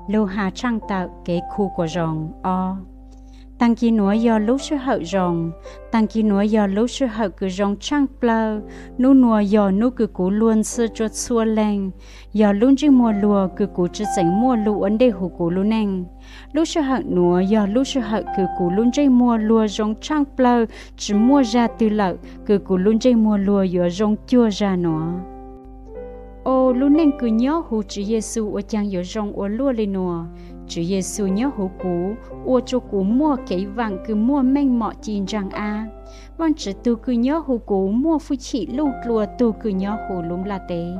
Lus has tshaaj tawm kev khu kuam zoo. Ob, taag kis nuav yog lub sij hawm zoo. Taag kis nuav yog lub sij hawm kws zoo tshaaj plawg. Nub nuav yog nub kws kuv luag ntxhi tsua txhua leeg, yog lub ntsej muag luag kws kuv tsi txeem muaj lug ua ntej huv kuv lub neej. Lub sij hawm nuav yog lub sij hawm kws kuv lub ntsej muag luag zoo tshaaj plawg, tsi muaj zag twg lawm, kws kuv lub ntsej muag luag yuav zoo cuag zag nuav. Au, lub neej kws nyob huv Tswv Yexus ua caag yuav zoo ua luaj le nuav. Tswv Yexus nyob huv kuv, ua tsua kuv muaj kev vaam kws muaj meej mom ci ntsaag ab. Vaajtswv tug kws nyob huv kuv muaj fwj chim luj dlua tug kws nyob huv lub nplaj teb.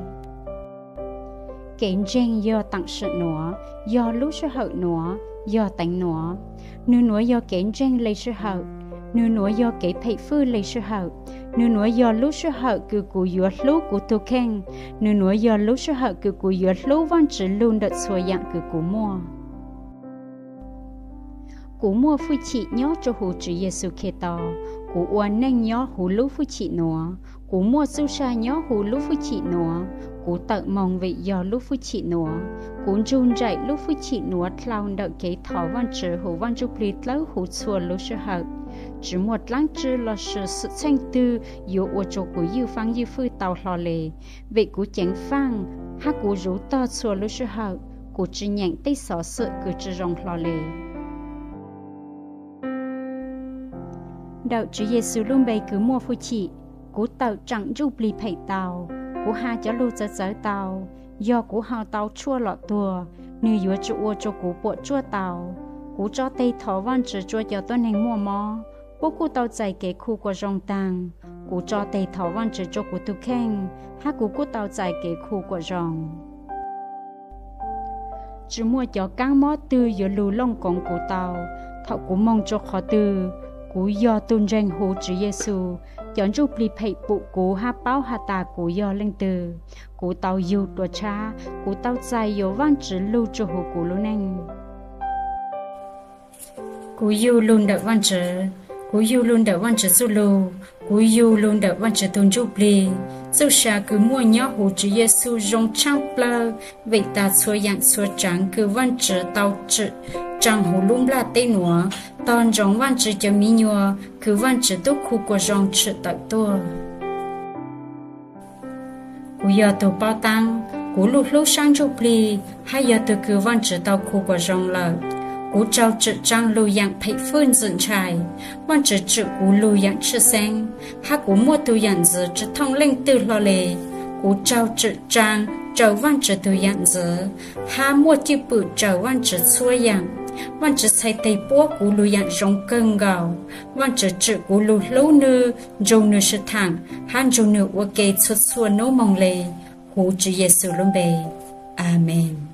Kev ntseeg yog taam sim nuav, yog lub sij hawm nuav, yog teev nuav. Nwg nuav yog kev ntseeg le sij hawm. Nwg nuav yog kev phem fwj le sij hawm. Nwg nuav yog lub sij hawm kws kuv yuav hlub kuv tug kheej. Nwg nuav yog lub sij hawm kws kuv yuav hlub Vaajtswv lug ntawm txhua yaam kws kuv muaj. Kuv muaj fwj chim nyob rua huv Tswv Yexus Khetos. Kuv ua neej nyob huv lub fwj chim nuav. Kuv muaj txuj sa nyob huv lub fwj chim nuav. Kuv tawm moog vim yog lub fwj chim nuav. Kuv ntsug nraim lub fwj chim nuav dlhau ntawm kev thov Vaajtswv huv Vaaj Ntsuj Plig dlawb huv txhua lub sij hawm. Tsi muaj dlaab tsi lossis xwm txheej twg yuav ua rua kuv ywj faab ywj fwj tau hlo le, vim kuv ceev faaj hab kuv zuv tog txhua lub sij hawm. Kuv tsi nyeem tej xov xwm kws tsi zoo hlo le. Ntawm Tswv Yexus lub npe kws muaj fwj chim, kuv tawm tsaam ntsuj plig phem tau. Kuv has cov lug txawv txawv tau. Yog kuv haus tau tshuaj lom tuag, nwg yuav tsi ua rua kuv puam tsuaj tau. Kuv tso teg thov Vaajtswv rua cov tuab neeg muaj mob, puab kuj tau txais kev khu kuam zoo taag. Kuv tso teg thov Vaajtswv rua kuv tug kheej, hab kuv kuj tau txais kev khu kuam zoo. Tsi muaj cov kaab mob twg yuav lug looj koov kuv tau. Thaum kuv moog rua qhov twg, kuv yog tug ntseeg huv Tswv Yexus, cov ntsuj plig phem pum kuv hab paub has tas kuv yog leej twg. Kuv tau yug dua tshab, kuv tau txais yuav Vaajtswv lug rua huv kuv lub neej. Kuv yug lug ntawm Vaajtswv, kuv yug lug ntawm Vaajtswv txuj lug, kuv yug lug ntawm Vaajtswv tug ntsuj plig. Txuj sa kws muaj nyob huv Tswv Yexus zoo tshaaj plawg vim tas txhua yaam txhua tsaav kws Vaajtswv tau tsim tsaa huv lub nplaj teb nuav, tog ntsoov Vaajtswv cov miv nyuas kws Vaajtswv tub khu kuam zoo tshwm tawm tuaj. Kuv yog tug paub taab, kuv luj hlub saab ntsuj plig hab yog tug kws Vaajtswv tau khu kuam zoo lawm. Kuv raug tsim tsaa lug yaam phem fwj ntxwm ntshai. Vaajtswv tsim kuv lug yaam tshwj xeeb, hab kuv muaj tug yaam ntxwv tsi thooj leej twg hlo le. Kuv raug tsim tsaa raws Vaajtswv tug yaam ntxwv, hab muaj cwj pwm raws Vaajtswv txhua yaam. Vaajtswv txhais teg puab kuv lug yaam zoo kawg nkaus. Vaajtswv tsim kuv lug hlub nwg, nrug nwg sib thaam, hab nrug nwg ua ke txhua txhua nub moog le. Huv Tswv Yexus lub npe, amees.